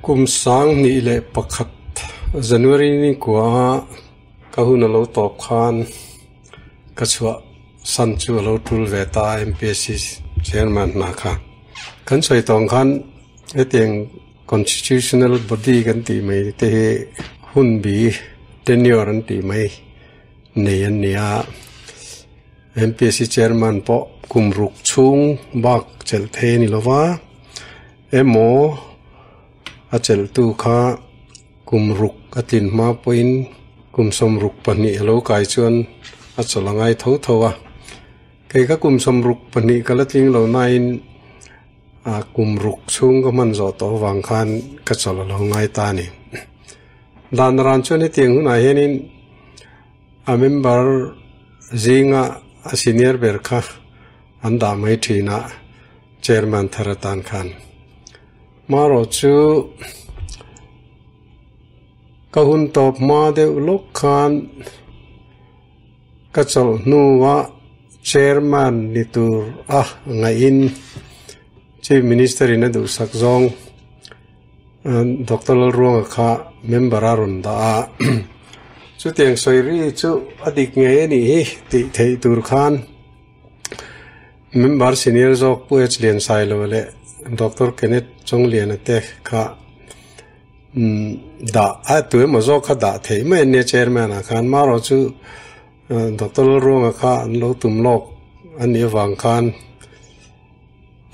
Kum 2001 January ni kua ka hun a lo tawp khan ka chhuah san chu a lo tul ve ta a MPSC chairman hna kha. Kan sawi tawng khan hetiang constitutional body kan tih mai te hi hun bi tenure an tih mai nei an ni a. MPSC chairman pawh kum ruk chhung bak chelh thei a ni lo va, emaw a chelhtu kha kum ruk a tlin hma pawhin kum 62 a lo kai chuan a chawlh a ngai tho tho a. Kei kha kum 62 ka la tling lo nain a kum ruk chhung ka hman zawh tawh avang khan ka chawlh a lo ngai ta a ni. Dan ran chuan hetiang hunah hianin a member zinga a senior ber kha an dah mai thin a, chairman thar atan khan. Marawh chu ka hun tawp hma deuh lawk khan ka chawlh hnua chairman ni tur a ngaihin Chief Minister in a duhsak zawng Doctor Lalruanga kha member a rawn dah a. Chutiang sawi ri chu a dik ngei a nih hi tih theih tur khan Member senior zawk Pu H Liansailo leh Doctor Kenneth Chawngliana te kha dah a tu emaw zawk kha dah theih mai an nia chairman ah khan marawh chu Doctor Lalruanga kha an lo tum lawk a nih avang khan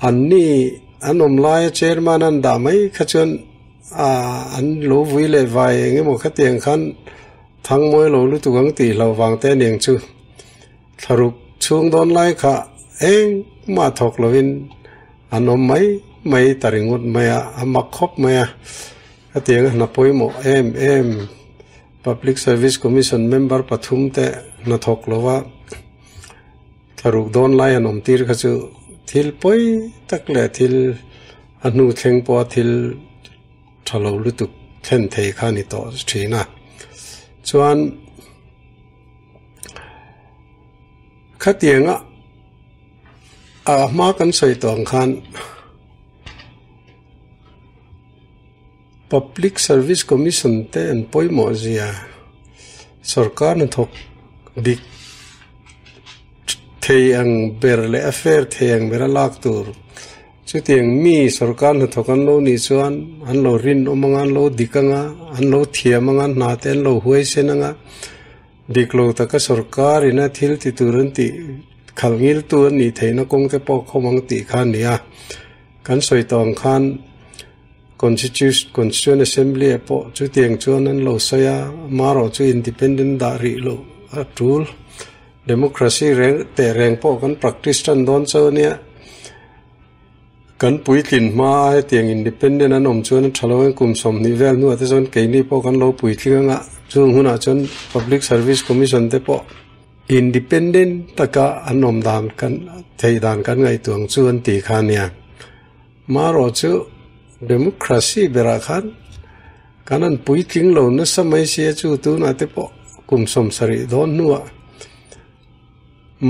an ni an awm laia chairman an dah mai kha chuan an lo vui leh vai eng emaw khatiang khan thangmawi lo lutuk ang tih hlauh vang te aniang chu. Thlaruk chhung dawn lai kha engmah thawk lovin an awm mai mai ta ringawt mai a, a mak khawp mai a. Hetiang a hna pawimawh em em Public Service Commission member pathum te hna thawk lova thlaruk dawn lai an awm tir kha chu thil pawi tak leh thil a hnu thleng pawha thil tha lo lutuk thlen thei kha a ni tawh thin a. Chuan. Khatianga a hma kan sawi tawh ang khan Public Service Commission te an pawimawh zia sorkar hnathawk dik thei ang ber leh a fair thei ang ber a lak tur chutiang mi sorkar hnathawk an lo nih chuan an lo rinawm anga an lo dik anga an lo thiam anga hna te an lo huaisen anga. Dik lo taka sorkar ina thil ti tur an tih khalh ngiltu an nih theihna kawng te pawh khawm ang tih kha a ni a. Kan sawi tawh ang khan Constitution Constituent Assembly ah pawh chutiang chuan an lo sawi a, amaherawh chu independent dah rih loh a tul. Democracy reng teh reng pawh kan practice tan dawn chauh a nia. Kan puitlin hma a hetiang independent an awm chuan a tha lo ang kum 20 vel hnuah te chuan keini pawh kan lo puitling anga chung hunah chuan Public Service Commission te pawh independent taka an awm dan kan theih dan kan ngaihtuah ang chu an tih kha a nia. Marawh chu democracy berah khan kan han puitling lo nasa mai sia chu tunah te pawh kum 70 dawn hnuah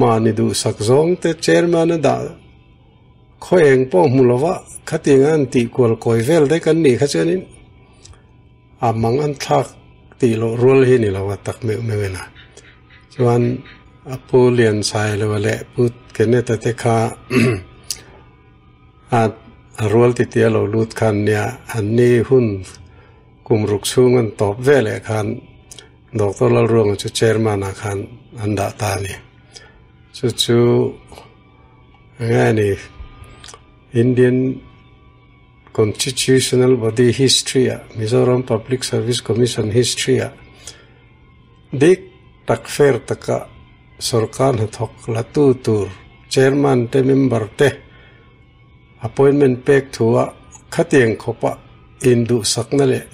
mahni duhsak zawng te chairman a dah Khaw eng pawh hmu lova khatiang an tih kual kawi vel daih kan nih kha chuanin a mang an thlak tih loh rual hi ni lo a tak meuh meuh en a. Chuan a pu Liansailova leh pu Kenneth-a te kha a rual titi a lo lut khan nia an ni hun kum ruk chhung an tawp ve leh khan Doctor Lalruanga chu chairman ah khan an dah ta a ni. Chu chu. Enge ni Indian Constitutional Body history ah Mizoram Public Service Commission history ah dik tak fair taka sorkar hnathawk la tu tur chairman te member te appointment pek thu ah khatiang khawpa induhsakna leh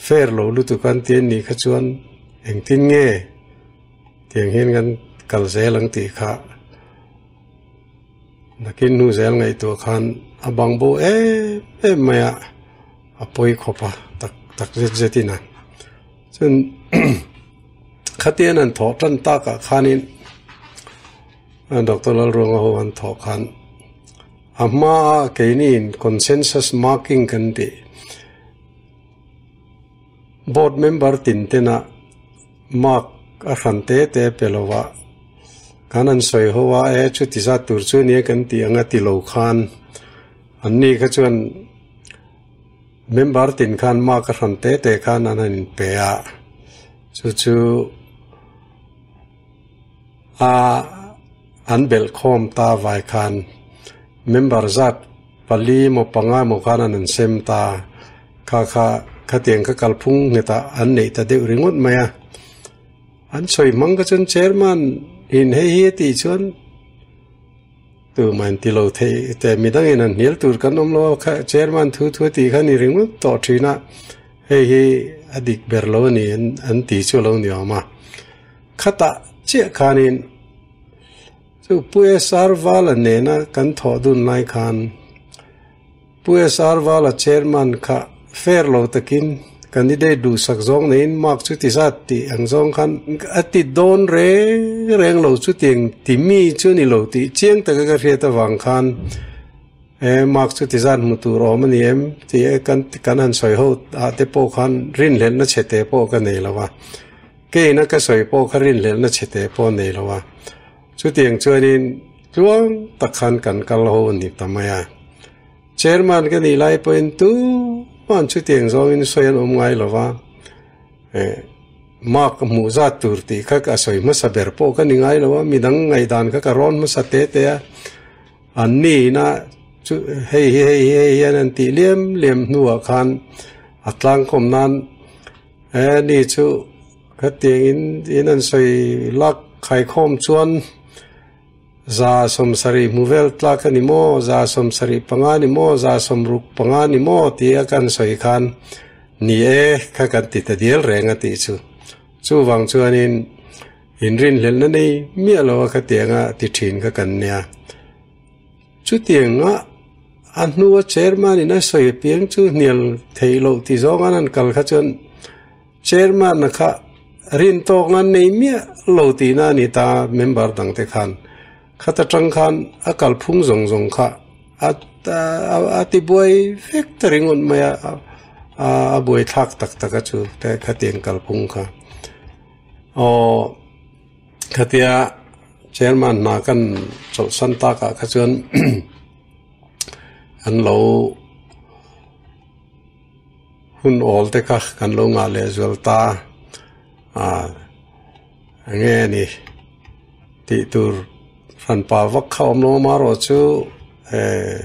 fair lo lutuk an ti anih kha chuan engtin nge Tiang hian kan kal zel ang tih kha nakin hnu zel ngaihtuah khan a bang bo em em mai a, a pawi khawp a tak tak zet zet in a. Chuan khatian an thawh tan takah khanin Doctor Lalruanga ho an thawh khan a hmaa keini in consensus marking kan tih. Board member tin tena mark a hran te te pe lo a, kan han sawi ho a, e chuti zat tur chu nia kan tih anga ti lo khan an ni kha chuan member tin khan mark a hran te te khan an han inpe a, chu chu a an belh khawm ta vai khan member zat pali emaw panga emaw khan an han sem ta kha kha khatiang kha kalphung nghetah an neih ta deuh ringawt mai a an sawi hmang kha chuan chairman in hei hi a tih chuan tumah in ti lo thei te midang in an hnial tur kan awm lo a kha chairman thu thu a tih kha a ni ringawt tawh thin a hei hi a dik ber lo a ni an ti chu a lo ni awm a khatah chiah khanin. Chu Pu SR Vala nena kan thawh dun lai khan Pu SR Vala chairman kha fair lo takin candidate duhsak zawng neiin mark chu ti zat tih ang zawng khan a ti dawn reng reng lo chutiang ti mi chu ni lo tih chiang taka ka hriat avang khan e mark chu ti zat hmu tur awm a ni em tih kan kan han sawi ho ah te pawh khan rinhlelhna chhe te pawh ka nei lo a. Keina ka sawi pawh kha rinhlelhna chhe te pawh nei lo a, chutiang chuanin tluang tak khan kan kal ho a ni ta mai a. Chairman ka nih lai pawhin tuman chutiang zawngin sawi an awm ngai lo va, eh mark hmuh zat tur tih kha ka sawi hmasa ber pawh ka ni ngai lo a, midang ngaihdan kha ka rawn hmasa te te a, an nihna chu hei hi hei hi hei hian an tih liam liam hnuah khan a tlangkawm nan He ni chu khatiang in in an sawi lak khaikhawm chuan za sawmsarih hmu vel tlak a ni maw, za sawmsarih panga a ni maw, za sawmruk panga a ni maw tia kan sawi khan ni e kha kan ti ta dial reng a tih chu. Chuvang chuanin inrinhlelhna nei miah lo a khatianga ti thin kha kan nia. Chutianga a hnua chairman in a sawi apiang chu hnial theih loh ti zawng an han kal kha chuan chairman a kha rin tawk nan nei miah lo tihna a ni ta member dang te khan khata tang khan a kalphung zawng zawng kha a a ti buai vek ta ringawt mai a a buai thlak tak tak a chu te khatiang kalphung kha aw khatia. Chairman hna kan chawlhsan takah kha chuan an lo hun awl te kha kan lo ngah leh zual ta a eng nge ni tih tur hranpa vak kha awm lo amaherawh chu eh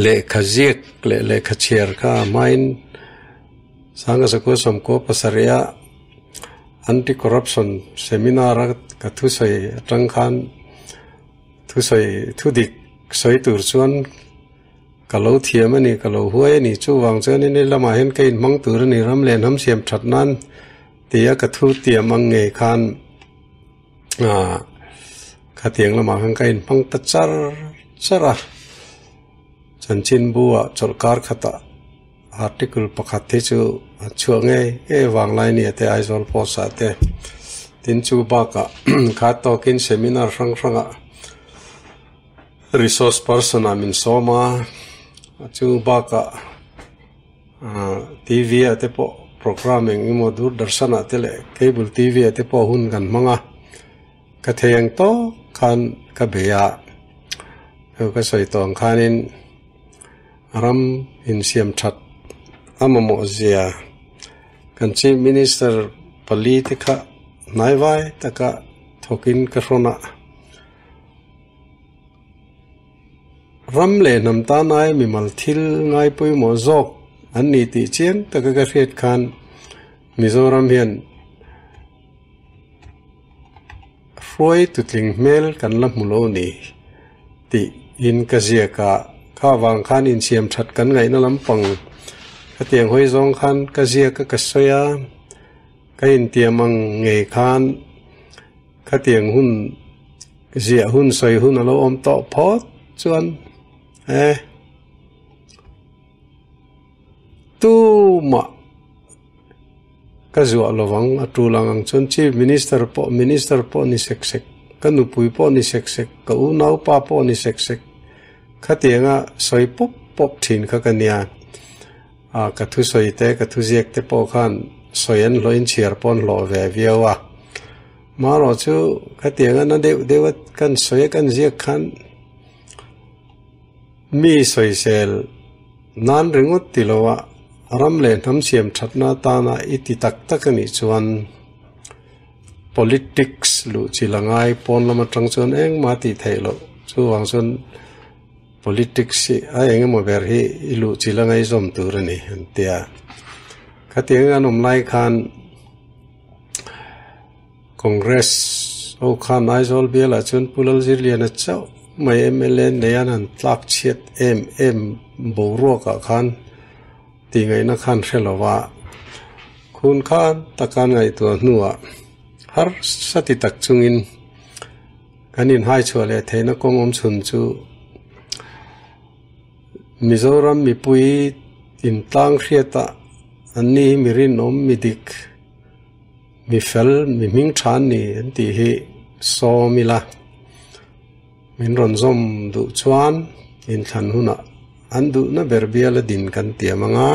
lehkha ziak leh lehkha chhiar kha a hmain Sanga Sakua Sawmkua pasarih a. Anti corruption seminar a ka thusawi atang khan thusawi thu dik sawi tur chuan ka lo thiam a ni ka lo huai a ni chuvang chuanin hei lamah hian ka inhmang tur a ni ram leh hnam siam that nan tia ka thu tiam ang ngei khan ah khatiang lamah khan ka inhmang ta char char a chanchinbu ah chawlhkar khatah. Article pakhat hi chu a chhuah ngei ngei vanglai nia te Aizawl post ah te tin chu bakah kha tawkin seminar hrang hrangah resource person ah min sawm a chu bakah ah T_V ah te pawh programme eng emaw Doordarshan ah te leh cable T_V ah te pawh hun kan hmang a ka thei ang tawk khan ka bei a ka sawi tawh ang khanin. Ram insiam that a mamawh zia kan Chief Minister pali te kha hnaivai taka thawkin ka hrawn a. Ram leh hnam tan ai mimal thil ngai pawimawh zawk an ni tih chiang taka ka hriat khan Mizoram hian Hruai tutling hmel kan la hmu lo ni tih in ka ziak a, kha vang khan insiam that kan ngaihna lampang khatiang hawi zawng khan ka ziak a ka sawi a, ka intiam ang ngei khan khatiang hun ziah hun sawi hun a lo awm tawh phawt chuan e. Tumah. Ka zuah lovang, a tul ang ang chuan Chief Minister pawh Minister pawh ni sek sek, ka nupui pawh ni sek sek, ka unaupa pawh ni sek sek, khatianga sawi pawp pawp thin kha ka nia. A ka thusawi te, ka thuziak te pawh khan sawi an hlawhin chhiar pawh an hlawh ve viau a. Marawh chu khatianga na deuh deuh a kan sawi a kan ziak khan mi sawisel nan ringawt ti lo a, ram leh hnam siam thatna atana i ti tak tak a nih chuan politics luh chi la ngai pawn lam atang chuan engmah tih theih loh chuvang chuan Politics hi a eng emaw ber hi i luh chilh a ngaihzawm tur a ni an ti a. Khatiang an awm lai khan Congress ho khan Aizawl bialah chuan Pu Lalzirliana chauh mai mla nei an han tlak chhiat em em boruakah khan tihngaihna khan hre lo va, khun khan taka an ngaihtuah hnuah harsa ti tak chungin Kan inhaichhuah leh theihna kawng awm chhun chu Mizoram mipui intlang hriata an ni hi mi rinawm, mi dik, mi fel, mi hming tha an ni an tih hi sawm ila. Min rawn zawm duh chuan inthlan hunah an duhna ber biala din kan tiam ang a,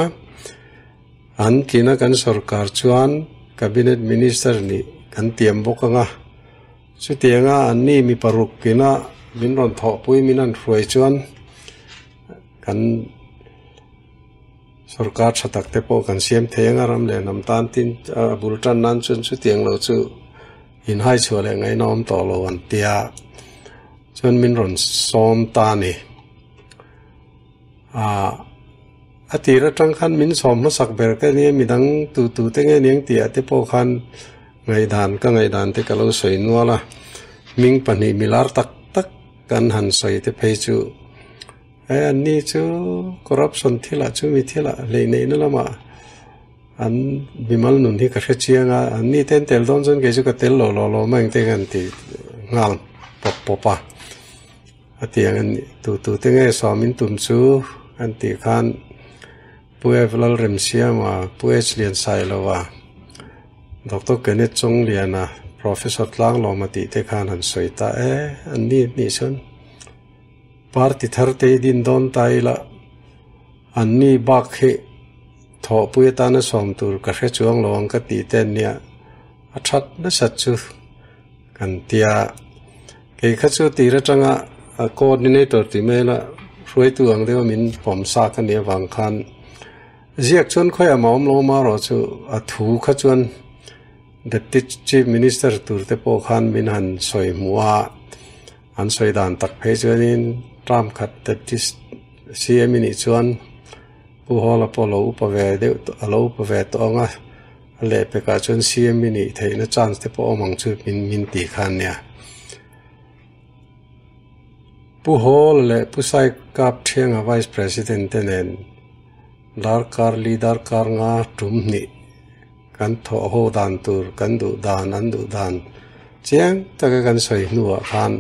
an tlina kan sorkar chuan Cabinet Minister nih kan tiam bawk ang a. Chutianga anni mi paruk ina min rawn thawhpui min han hruai chuan kan sorkar tha tak te pawh kan siam thei anga ram leh hnam tan tin a bul tan nan chuan chutiang lo chu inhai chhuah leh ngaihna awm tawh lo an tia chuan min rawn sawm ta a ni. Aaa a tir atang khan min sawm hmasak ber ka nia midang tu tu te nge niang tih ah te pawh khan Ngaihdan ka ngaihdan te ka lo sawi nual a, hming pahnih milar tak tak kan han sawi te phei chu he an ni chu corruption thilah chu mi thilah hleihneihna lamah an mimal nun hi ka hre chiang a, an ni te an tel dawn chuan kei chu ka tel lo lo lo mai ang te hian ti nghal pawp pawp a, a tiang an nih tu tu te nge sawmin tum chu an tih khan. Pu Ev Lalremsiama, Pu H Liansailova, Doctor Kenneth Chawngliana, Professor Tlanglawma tih te khan han sawi ta e, an ni nih chuan party thar te hi din dawn ta ila an ni bak hi thawhpui atana sawm tur ka hre chuang lo ang ka tih te an nia, a that nasat chu kan tia. Kei kha chu tir atanga a coordinator tih mai ila hruaitu ang deuha min pawm sak a nih avang khan ziak chuan khawiah mah awm lo marawh chu a thu kha chuan Deputy Chief Minister tur te pawh khan min han sawi hmuh a, an sawi dan tak phei chuanin term khat Deputy CM i nih chuan Pu Hawla pawh a lo upa ve deuh a lo upa ve tawh ang a. A lehpekah chuan CM i nih theihna chance te pawh awm ang chu min min tih kha a nia. Pu Hall leh Pu Sai Kap Thianga Vice President te nen darkar li darkar nga tum hnih kan thawh ho dan tur kan duh dan an duh dan chiang taka kan sawi hnuah khan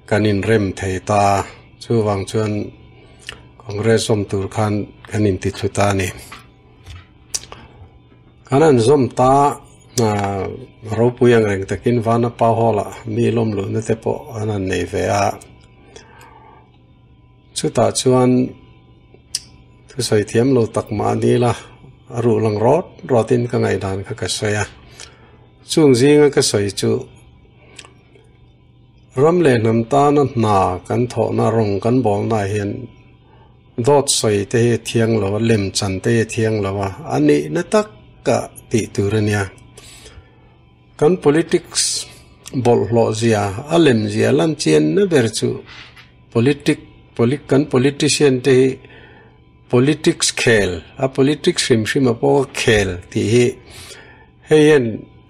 kan inrem thei ta chuvang chuan Congress awm tur khan kan intithlu ta a ni. Kan han zawm ta ropui ang reng takin Vanapa Hall ah mi lawm luhna te pawh an han nei ve a, chutah chuan thusawi thiam lo tak mah a ni la, a ruh lang rawt rawtin ka ngaihdan kha ka sawi a, chung zinga ka sawi chu ram leh hnam tana hna kan thawhna rawng kan bawlna ah hian. Dawt sawi te hi a thiang lo a, lem chan te hi a thiang lo a, a nihna taka tih tur a nia. Kan politics bawlhhlawh zia, a lem zia lan chianna ber chu politic kan politician te hi politics khel, a politics hrim hrim a pawh a khel tih hi hei hian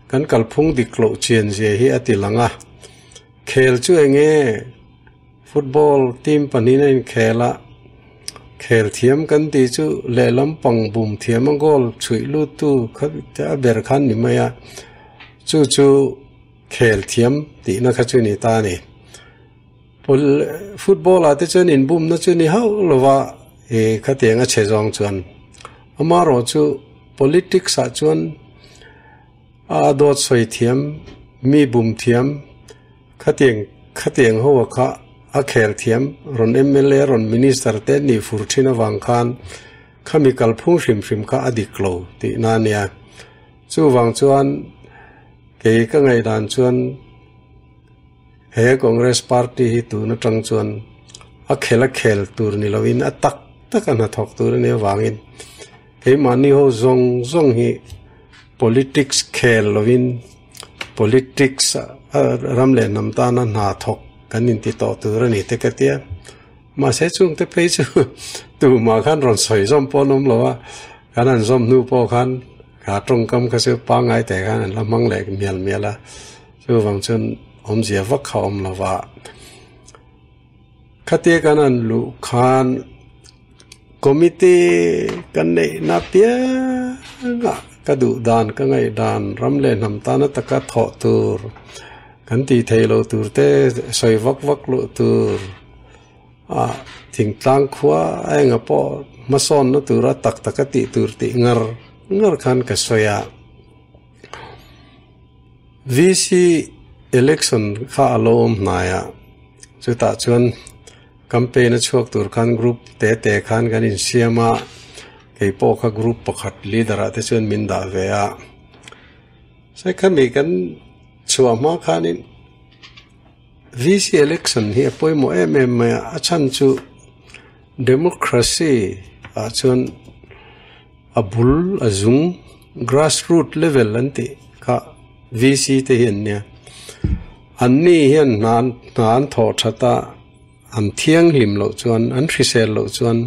kan kalphung dik loh chian zia hi a ti lang a. Khel chu eng nge? Football team pahnihin a inkhel a, khel thiam kan tih chu lehlam pang bum thiam a goal chhuih lut tu kha a ber khan ni mai a, chu chu khel thiam tihna kha chu ni ta a ni. Football ah te chuan inbumna chu ni hauh lo va ih khatiang a chhe zawng chuan amaherawh chu politics ah chuan a dawt sawi thiam mi bum thiam. Khatiang khatiang ho a kha a khel thiam rawn mla rawn minister te nih fur thin avang khan khami kalphung hrim hrim kha a dik lo tihna a nia. Chuvang chuan kei ka ngaihdan chuan he Congress party hi tun atang chuan a khel a khel tur ni lovin a tak tak a hnathawk tur a nih avangin keimahni ho zawng zawng hi politics khel lovin politics ram leh hnam tana hna thawk kan inti tawh tur a ni te ka tia. Mahse chungte phei chu tumah khan rawn sawi zawm pawh an awm lo a, kan han zawm hnu pawh khan kha tawngkam kha chu pangngai teh khan an la hmang leh mial mial a, chuvang chuan awmzia vak kha a awm lo va. Khatia kan han luh khan committee kan neihna piangah ka duh dan ka ngaih dan ram leh hnam tana taka thawh tur kan tih theih loh tur te sawi vak vak luh tur ah thingtlang khua a enga pawh hmasawnna tura tak taka tih tur tih ngar ngar khan ka sawi a. VC election kha a lo awm hnai a, chutah chuan campaign a chhuak tur khan group te te khan kan insiam a, kei pawh kha group pakhat leader ah te chuan min dah ve a. Sai khami kan chhuah hma khanin VC election hi a pawimawh em em mai a, a chhan chu democracy ah chuan a bul a zung grass root level an tih kha VC te hi an nia. An ni hian hna hna an thawh that a, an thianghlim loh chuan an hrisel loh chuan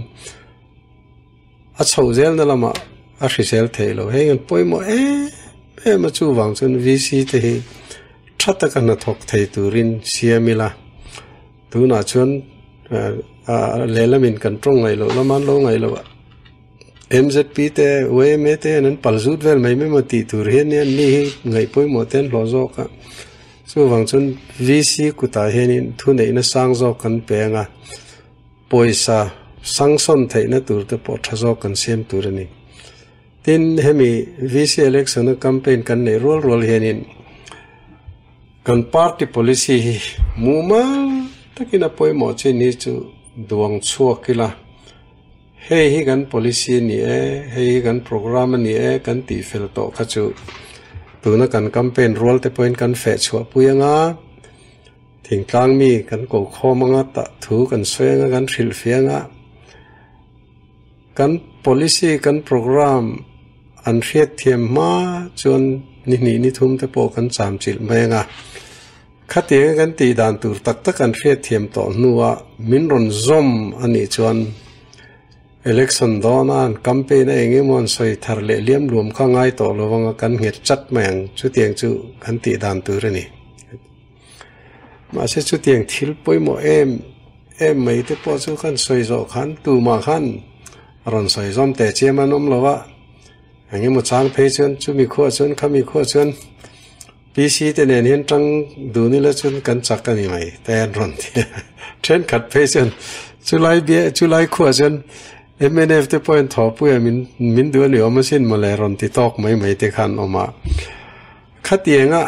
a chhoh zelna lamah a hrisel theih loh. Heng an pawimawh em em a, chuvang chuan VC te hi tha taka hnathawk thei turin siam ila. Tunah chuan lehlamin kan tawng ngaih loh lama an lo ngaih loh a, MZP te YMA te hian an pal zut vel mai mai maw tih tur hian an ni hi ngaih pawimawh te an hlawh zawk a. Chuvang chuan VC kutah hianin thuneihna sang zawk kan pe ang a, pawisa sanction theihna tur te pawh tha zawk kan siam tur a ni. Tin, hemi VC election a campaign kan neih rual rual hianin kan party policy hi mumal takin a pawimawh chin hi chu duang chhuak ila, hei hi kan policy a ni e, hei hi kan programme a ni e kan tih fel tawh kha chu tuna kan campaign rual te pawhin kan feh chhuah pui anga, thingtlang mi kan ko khawm anga tah thu kan sawi anga kan hrilhfiah anga. Kan policy, kan programme an hriat thiam hma chuan ni hnih ni thum te pawh kan cham chilh mai ang a. Khatianga kan tih dan tur tak tak an hriat thiam tawh hnuah min rawn zawm a nih chuan election dawna an campaign a eng emaw an sawi thar leh liam luam kha ngai tawh lo anga kan nghet chat mai ang. Chutiang chu kan tih dan tur a ni. Mahse chutiang thil pawimawh em em mai te pawh chu khan sawi zawh khan tumah khan rawn sawi zawm teh chiam an awm lo a, eng emaw chang phei chuan chumi khuah chuan khami khuah chuan PC te nen hian tang dun ila chuan kan chak a ni mai te an rawn ti a, thenkhat phei chuan chulai bia chulai khuah chuan mnf te pawhin thawhpuia min min duh a ni awm asin mawle rawn ti tawk mai mai te khan awm a, khatianga.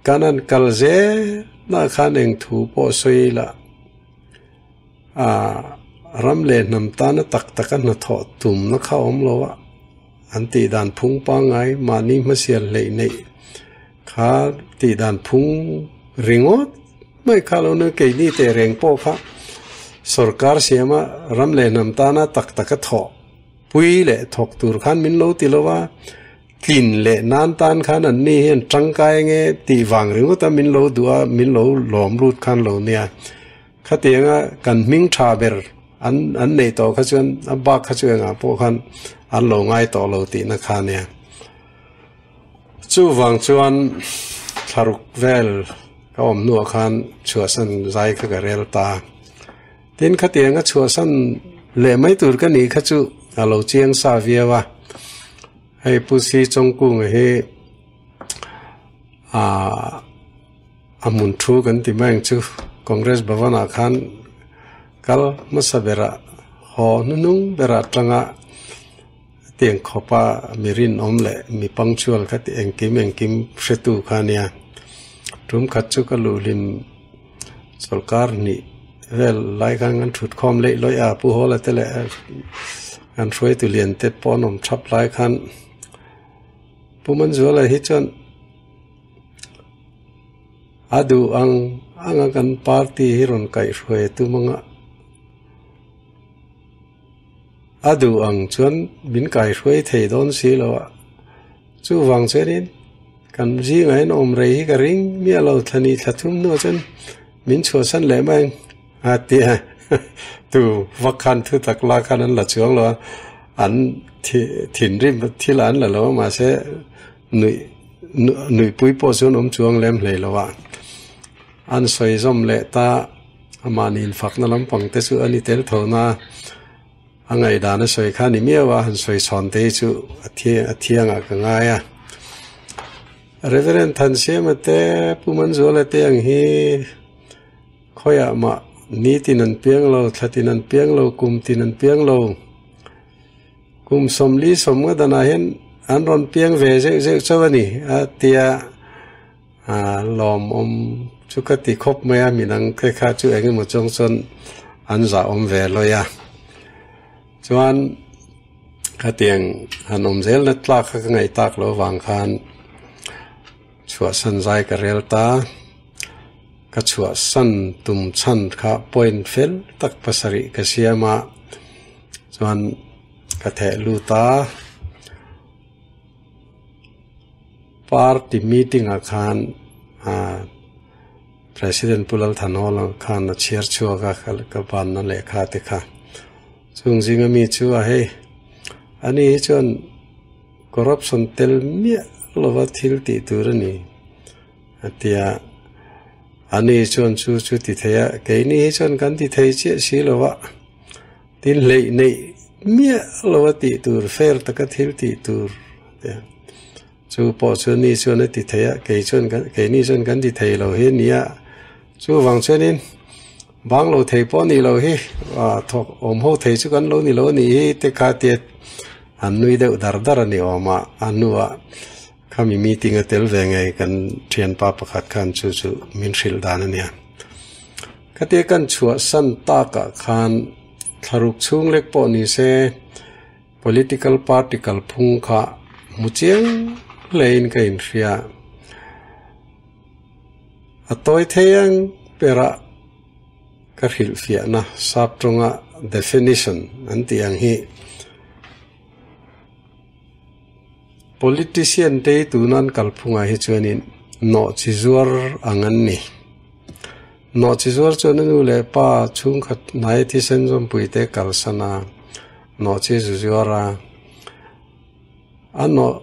Kan han kal zel ah khan eng thu pawh sawi ila ah ram leh hnam tana tak taka hnathawh tumna kha a awm lo a, an tih dan phung pangngai mahni hmasial hleih neih kha tih dan phung ringawt mai kha lo nia keini teh reng pawh kha sorkar siama ram leh hnam tana tak taka thawh pui leh thawk tur khan min lo ti lo a. Tlin leh nan tan khan an ni hian tangkai nge tih vang ringawt a min lo duh a, min lo lawm lut khan lo nia. Khatianga kan hming tha ber an an neih tawh kha chuan a bak kha chu engah pawh khan an lo ngai tawh lo tihna kha nia. Chuvang chuan thlaruk vel ka awm hnuah khan chhuahsan zai kha ka rel ta. Tin khatianga chhuahsan leh mai tur ka nih kha chu a lo chiang sa viau a. Hei Pu Si Chawngkunga hi aah a hmun thu kan ti mai ang chu Congress Bhavan ah khan kal hmasa berah haw hnuhnung berah atanga tiang khawpa mi rinawm leh mi punctual kha ti engkim engkim hretu kha ania. Tum khat chu ka luhlim. Chawlhkar hnih vel lai khan kan thut khawm leih lawih a, Pu Hawla te leh kan hruaitu lian te pawh an awm thap lai khan Pu Manzuala hi chuan a duh ang anga kan party hi rawn kaihhruai a tum anga a duh ang chuan min kaihhruai thei dawn si lo a, chuvang chuanin kan zingah hian awm rei hi ka ring miah lo thla ni thla thum hnuah chuan min chhuahsan leh mai ang a ti a tu vak khan thu tak la khan an la chuang lo a an thinrim thil an la lo a mahse nuih nuihpui pawh chuan awm chuang lem hlei lo a an sawi zawm leh ta amahni infakna lampang te chu a ni tel tho na a ngaihdan a sawi kha a ni miau a han sawi chhawn te hi chu a a thiangah ka ngai a Reverend Thansiama te Pu Manzuala te ang hi khawiah mah ni tin an piang lo thla tin an piang lo kum tin an piang lo. Kum 40 sawmnga danah hian an rawn piang ve zeuh zeuh chauh a ni a tia lawmawm chu ka ti khawp mai a midang te kha chu eng emaw chuang chuan an zah awm ve lawi a chuan khatiang han awm zel na tlak kha ka ngaih tak loh avang khan chhuahsan zai ka rel ta ka chhuahsan tum chhan kha point fel tak pasarih ka siam a. Chuan ka theh lut a, party meeting ah khan ah President Pu Lalthanhawla khan a chhiar chhuak a ka banna lehkha te kha. Chung zinga mi chu a hei ani hi chuan corruption tel miah lova thil tih tur a ni a ti a, ani chuan chu chu ti thei a, keini hi chuan kan ti thei chiah si lo va. Tin hleih neih miah lo a tih tur, fair taka thil tih tur te chu pawh chu ni chuan a ti thei a, kei chuan kan keini chuan kan ti thei lo hi a ni a, chuvang chuanin bang lo thei pawh a nih loh hi ah thawk awm ho thei chu kan lo ni lo a nih hi te kha tia an nui deuh dar dar a ni awm a, a hnuah khami meeting a tel ve ngei kan thianpa pakhat khan chu chu min hrilh dan a nia. Khatia kan chhuahsan takah khan thlaruk chhung lek pawh ni se political party kalphung kha hmu chiang hlein ka inhria. A tawi thei ang berah ka hrilhfiahna sap tawnga definition an tih ang hi Politician te hi tuna an kalphungah hi chuanin nawhchi zuar ang an ni. Nawhchi zuar chuan a nu leh pa chhungkhat hnai thisen zawmpui te kalsan a, nawhchi zu zuar a. A nawh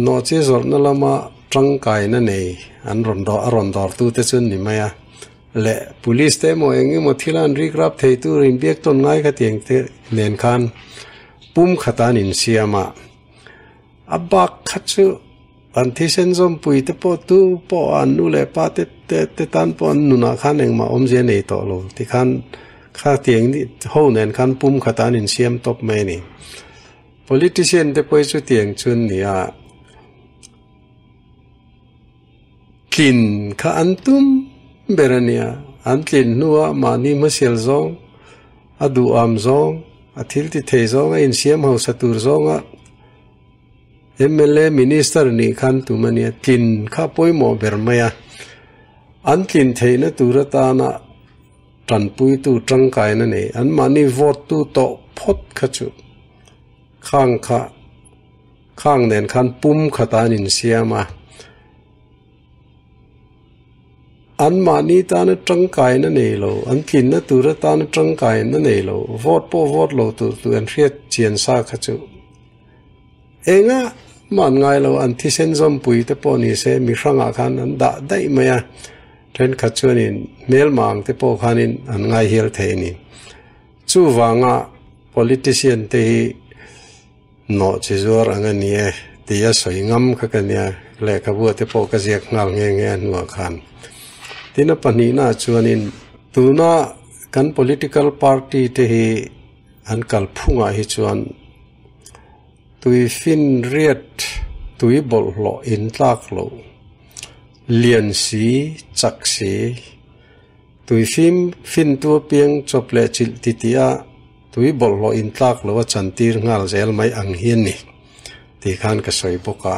nawhchi zawrhna lama tangkaina nei an rawn dawr a rawn dawrtu te chu an ni mai a. Leh police te emaw eng emaw thil a an rikrap thei tur inbiak tawn ngai kha tiang te nen khan pum khata an insiam a. A bak kha chu an thisen zawmpui te pawh tu pawh an nu leh pa te te te tan pawh an nunah khan engmah awmzia nei tawh lo tikhan kha tiang ho nen khan pum khata an insiam tawp mai a ni. Politician te pawh hi chutiang chu an ni a. Tlin kha an tum ber a nia, an tlin hnuah mahni hmasial zawng, a duham zawng, a thil ti thei zawng, a insiam hausa tur zawnga mla Minister nih khan tum a nia, tlin kha pawimawh ber mai a, an tlin theihna tur atana tanpuitu tangkaina nei, anmahni vote tu tawh phawt kha chu khang kha. Khang nen khan pum khat an insiam a, anmahni tana tangkaina nei lo, an tlinna tur atana tangkaina nei lo, vote pawh vote lo tur tur an hriat chian sa kha chu enga mah an ngai lo, an thisen zawmpui te pawh ni se mi hrangah khan an dah daih mai a, thenkhat chuanin hmelma ang te pawh khanin an ngai hial thei a ni. Chuvanga politician te hi. Nawh chi zuar ang a ni e tih a sawi ngam kha ka nia, lehkhabu te pawh ka ziak nghal nghe nghe a hnuah khan. Tin a pahnihnaah chuanin tuna kan political party te hi an kalphungah hi chuan tuifinriat tui bawlhhlawh intlak loh lian si chak si. Tui fim fin tu apiang chawp leh chilh ti tih a tui bawlhhlawh in tlak lo a chantir nghal zel mai ang hi a ni tih khan ka sawi bawk a.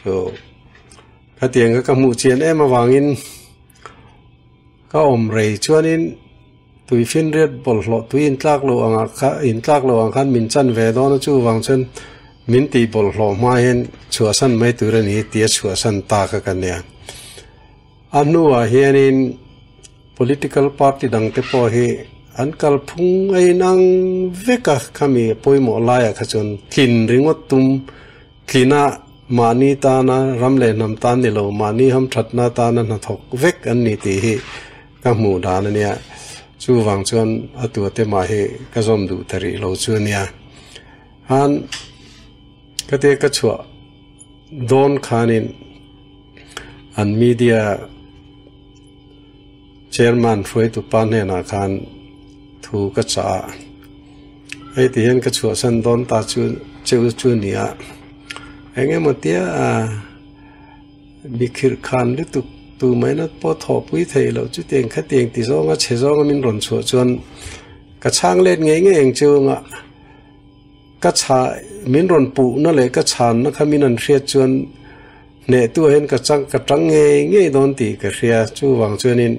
Chu khatiang kha ka hmuh chian em avangin ka awm rei chuanin tui finriat bawlhhlawh tui in tlak lo angah kha in tlak lo ang khan min chan ve dawn a chuvang chuan min tih bawlhhlawh hma hian chhuahsan mai tur a ni tih a chhuahsan ta kha ka nia. A hnuah hianin political party dangte pawh hi an kalphung a inang vek a, khami pawimawh laiah kha chuan tlin ringawt tum tlina mahni tana ram leh hnam tan ni lo, mahni hamthatna tana hnathawk vek an ni tih hi ka hmuh dan a nia. Chuvang chuan a tuate mah hi ka zawm duh ta rih lo chu a nia. Han ka te ka chhuah dawn khanin an media chairman hruaitu pa hnenah khan thu ka chah a, hei ti hian ka chhuahsan dawn ta chu cheu chu a ni a, eng emaw tia mi khirh khan lutuk tu mai na pawh thawhpui theih loh chutiang khatiang ti zawnga chhe zawnga min rawn chhuah chuan ka chhang let ngei ngei ang chu anga. Ka chha min rawn puhna leh ka chhanna kha min an hriat chuan hnehtu ah hian ka chang ka tang ngei ngei dawn tih ka hria. Chuvang chuanin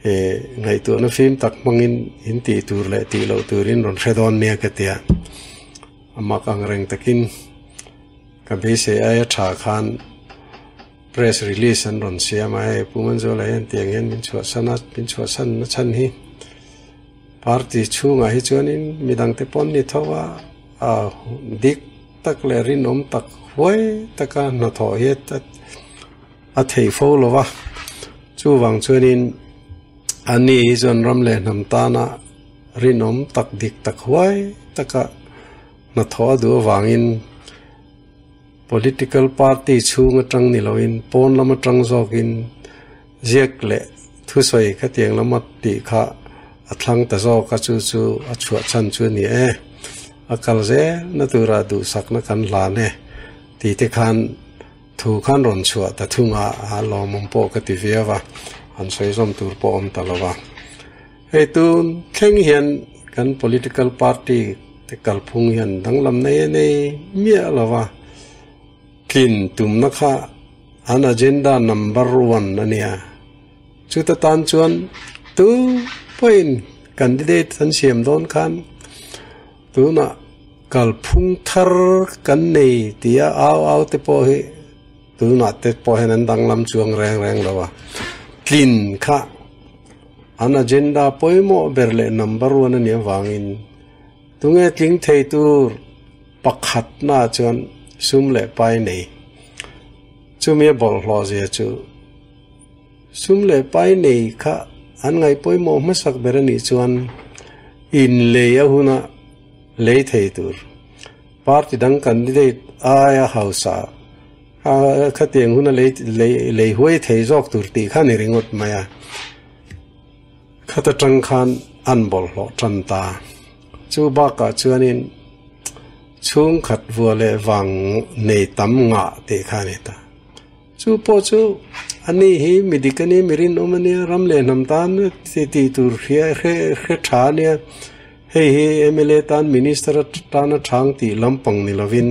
he ngaihtuahna fim tak hmangin in tih tur leh tih loh turin rawn hre dawn nia ka ti a. A mak ang reng takin ka beisei aia tha khan press release an rawn siam a, hei Pu Manzuala hian tiang hian min chhuahsan a, min chhuahsan na chhan hi. Party chhungah hi chuanin midangte pawn ni tho a, a dik tak leh rinawm tak huai taka hnathawh hi a theih fo lo va. Chuvang chuanin ani hi chuan ram leh hnam tana rinawm tak dik tak huai taka hnathawh a duh avangin political party chhung atang ni loin pawn lam atang zawkin Ziak leh thusawi khatiang lama tih kha a thlang ta zawk a, chu chu a chhuah chhan chu a ni e. A kal zelna tura duhsakna kan hlan e tih te khan thu khan rawn chhuah ta thung a, a lawmawm pawh ka ti viau a, han sawi zawm tur pawh awm ta lo va. Hei tun thleng hian kan political party te kalphung hian danglam nei a nei miah lo va, tlin tumna kha An agenda number one a nia. Chuta tan chuan tu pawhin candidate an siam dawn khan tunah kalphung thar kan nei tia au au te pawh hi tunah te pawh hian an danglam chuang reng reng lo a. Tlin kha an agenda pawimawh ber leh number one a nih avangin tunge tling thei tur Pakhatna chuan sum leh pai nei. Chumi a bawlhhlawh zia chu sum leh pai nei kha an ngaih pawimawh hmasak ber a nih chuan inlei a huna lei thei tur party dang candidate aia hausa khatiang huna lei lei huai thei zawk tur tih kha ni ringawt mai a. Khata tang khan an bawlhhlawh tan ta. Chu bakah chuanin chhungkhat vua leh vang nei tam ngah tih kha a ni ta. Chu pawh chu a ni hi mi dik a ni, mi rinawm a nia, ram leh hnam tan tih tur hria hre hre tha a nia. Hei hi mla tan minister atana chang tih lampang ni lovin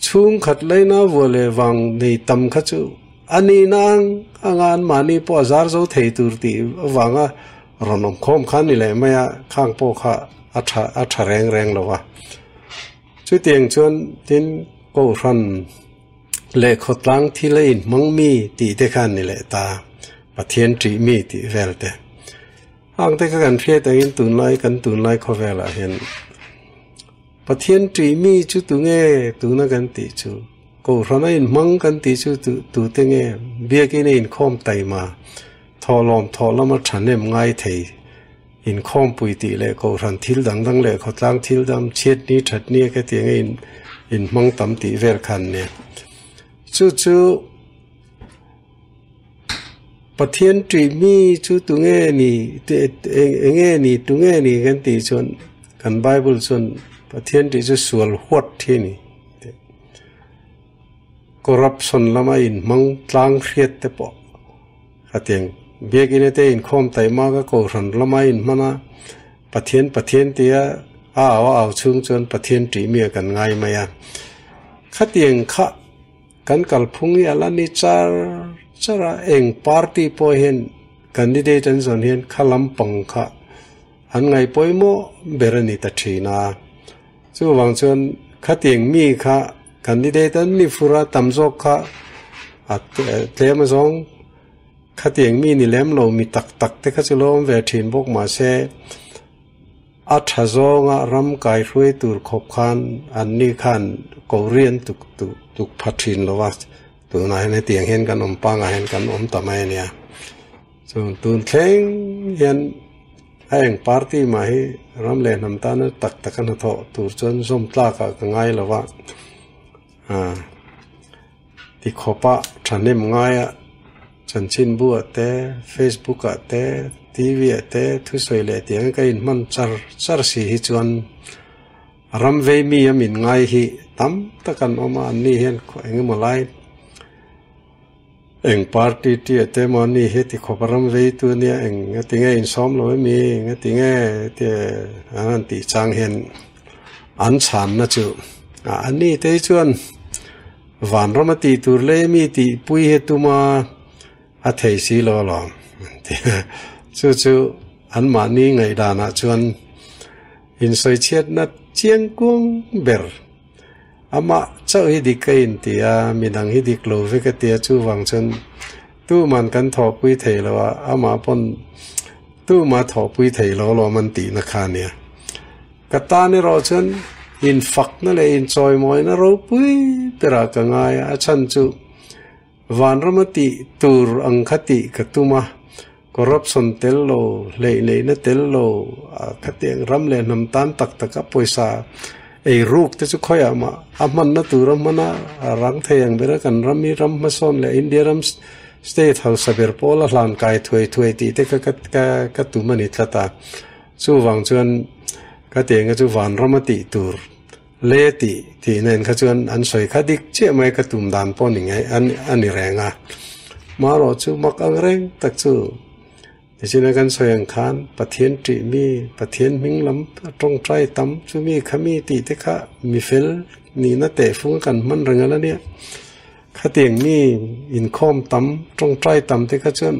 Chhungkhat laina vua leh vang nei tam kha chu a nihna ang anga anmahni pawh a zar zo thei tur tih avanga rawn awm khawm kha a ni leh mai a, khang pawh kha a tha a tha reng reng lo va. Chutiang chuan tin Kohhran leh khawtlang thil a inhmang mi tih te kha a ni leh ta, Pathian ṭih mi tih vel te. Hang te kha kan hriat angin tunlai kan tunlai khawvelah hian Pathian ṭih mi chu tunge tuna kan tih chu? Kohhran a inhmang kan tih chu tute nge? Biakin a inkhawm taima, thawhlawm thawh lama ṭhahnem ngai thei, inkhawmpui tih leh kohhran thil dang dang leh khawtlang thil dam, chhiatni ṭhatni a khatiang a inhmang tam tih vel kha an nia. Chu chu Pathian ṭih mi chu tunge ni eng nge ni tunge ni kan tih chuan kan Bible chuan Pathian ṭih chu sual huat hi a ni corruption lama inhmang tlang hriat te pawh khatiang. Biakina te inkhawm taima ka kohhran lama inhman a, Pathian Pathian tia a au a au chhung chuan Pathian tih mi a kan ngai mai a. Khatiang kha kan kalphung hi a la ni char char a, eng party pawh hian candidate an zawn hian kha lampang kha an ngaih pawimawh ber a ni ta thin a. Chuvang chuan khatiang mi kha candidate an ni fur a, tam zawk kha a tlem azawng. Khatiang mi ni lem lo mi tak tak te kha chu lo awm ve thin bawk mahse a tha zawnga ram kai hruai tur khawp khan an ni khan Korean tuk tuk tuk pha thin lo a, tunah hian hetiang hian kan awm pangah hian kan awm ta mai a nia. Chuan tun thleng hian a eng party mah hi ram leh hnam tana tak taka hnathawh tur chuan zawm tlakah ka ngai lo a, ah. Ti khawpa thahnem ngaia chanchinbu ah te, Facebook ah te, TV ah te thusawi leh tiang ka inhman char char si hi chuan ram vei mi a min ngai hi tam tak an awm a, an ni hian eng emaw lai eng party ti ah te emaw an ni hi ti khawpa ram vei tu ania eng a ti nge insawm lo emi eng a ti nge ti an han tih chang hian an chhanna chu an ni te hi chuan. Vanram a tih tur lei mi tih pui hi tuma a thei si lo alawm an ti a. Chu chu anmahni ngaihdanah chuan insawichhiatna chiang kuang ber amah chauh hi dik ka inti a, midang hi dik lo vek a ti a, chuvang chuan tuman kan thawhpui thei lo a, amah pawn tuma thawhpui thei lo alawm an tihna kha a nia. Ka tan erawh chuan infakna leh inchawimawina ropui berah ka ngai a, a chhan chu vanrama tih tur ang kha tih ka tum a, corruption tel lo, hleih neihna tel lo, khatiang ram leh hnam tan tak taka pawisa ei ruk te chu khawiah mah a hmanna tur a hman a, a rang thei ang ber a, kan ram hi ram hmasawn leh India ram state hausa ber pawl a hlan kai thuai thuai tih te kha ka tum a ni tlat a. Chuvang chuan ka tiang kha chu vanram a tih tur le tih tih nen kha chuan an sawi kha dik chiah mai ka tum dan pawh ni ngai a ni reng a. Marawh chu mak ang reng tak chu nichin a kan sawi ang khan Pathian tih mi, Pathian hming lam tawngtai tam chu mi kha mi tih te kha mi fel nihna tehfung a kan hman reng a la nia. Khatiang mi inkhawm tam tawngtai tam te kha chuan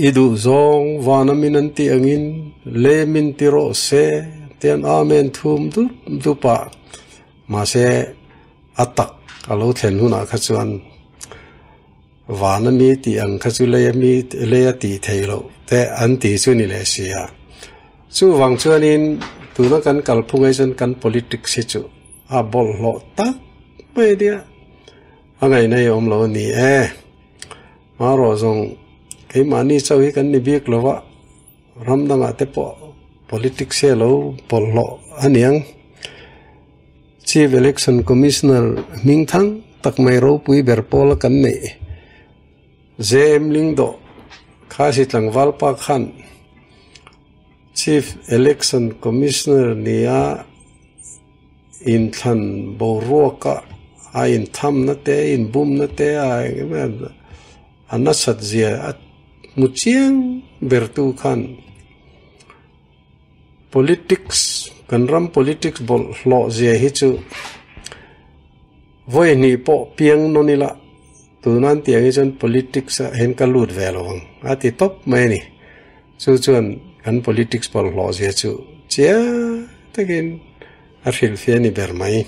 I duh zawng vana min an tih angin le min ti rawh se tian Amen thum dup dup a, mahse a tak a lo thlen hunah kha chuan vana mi tih ang kha chu lei ami lei a tih theih loh te an ti chu ni leh si a. Chuvang chuanin tuna kan kalphung ai chuan kan politics hi chu a bawlhhlawh tak mai a nia, a ngaihna hi a awm lo a ni e. Marawh zawng keimahni chauh hi kan ni bik lo va, ram dangah te pawh politics hi a lo bawlhhlawh a niang. Chief Election Commissioner hming thang tak mai ropui ber pawla kan neih JM Lingdoh Khasi tlangval pa khan Chief Election Commissioner nia Inthlan boruaka a inthamna te, a inbumna te a eng em em a nasat zia a hmu chiang ber tu khan politics kan ram politics bawlhhlawh zia hi chu vawi hnih pawh piang nawn ila tuna an tih ang hi chuan politics ah hian ka lut ve lo ang a ti tawp mai a ni. Chu chuan kan politics bawlhhlawh zia chu chiang takin a hrilhfiah a ni ber mai.